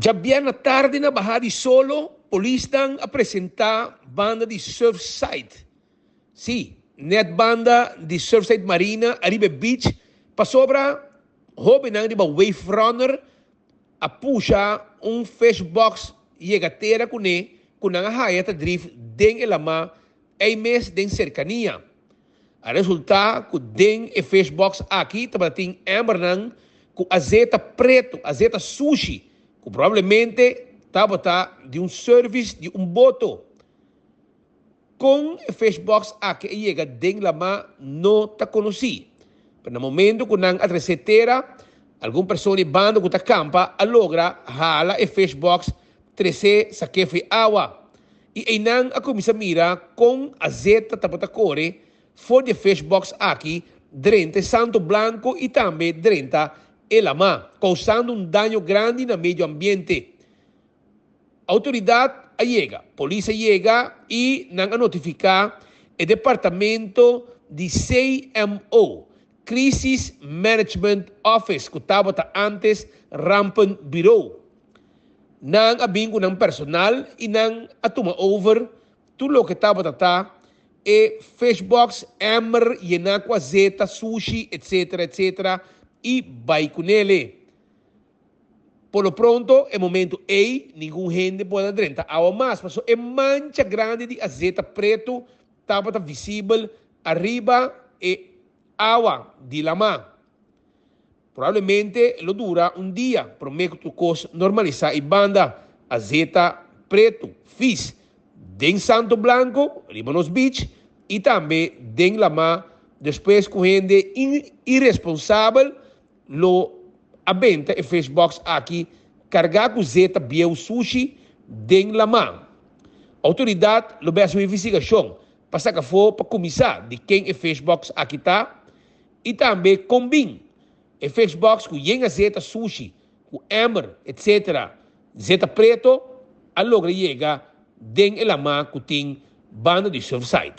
Djabièrnè tardi na baha di solo, polisnan a presentá banda di Surfside. Sí, nèt banda di Surfside Marina ariba e beach pasobra hóbennan riba Wave Runner a pusha un fish box yega tera kuné ku nan a haya ta drif den e lamá ei mes den serkania. A resultá ku den e fish box aki tabatin èmbernan ku azeta pretu, azeta sushi, ku probablemente tabata di un service di un boto. Kon e fish box aki a yega den lamá no ta konosí. Pero na momento ku nan a tres'é tera, algun persona di banda ku ta kampa a logra hala e fish box tres'é sak'é fo'i awa. I einan a kuminsá mira kon azeta tabata kore for di e fish box aki drenta e santo blanko i tambe drenta e lamá, kousando un daño grandi na medio ambiente. Outoridat a yega, polis a yega i nan a notifiká e departamento di CMO, Crisis Management Office, ku tabata ántes Rampen Bureau. Nan a bin ku nan personal i nan a tuma over tur loke tabata ta e fishbox, emmer yená ku azeta, sushi, etc. Etc. I bai ku nele. Por lo pronto e momento ei ningun hende por a drenta awa mas pasobra e mancha grandi di azeta pretu tabata visibel ariba e awa di lamá. Probablemente lo dura un dia promé ku tur kos normalisá i banda azeta pretu, fis, den Santo Blanco, riba nos beach, i tambe den lamá despues ku hende iresponsabel lo a benta e fish box aki kargá ku zeta bieu sushi den lamá. Outoridat lo bai hasi un investigashon pa saka afó pa kuminsá di ken e fish box aki ta I tambe kon bin e fish box ku yen azeta sushi, ku emmer, etc. Zeta preto a logra yega den e lamá ku tin banda di Surfside.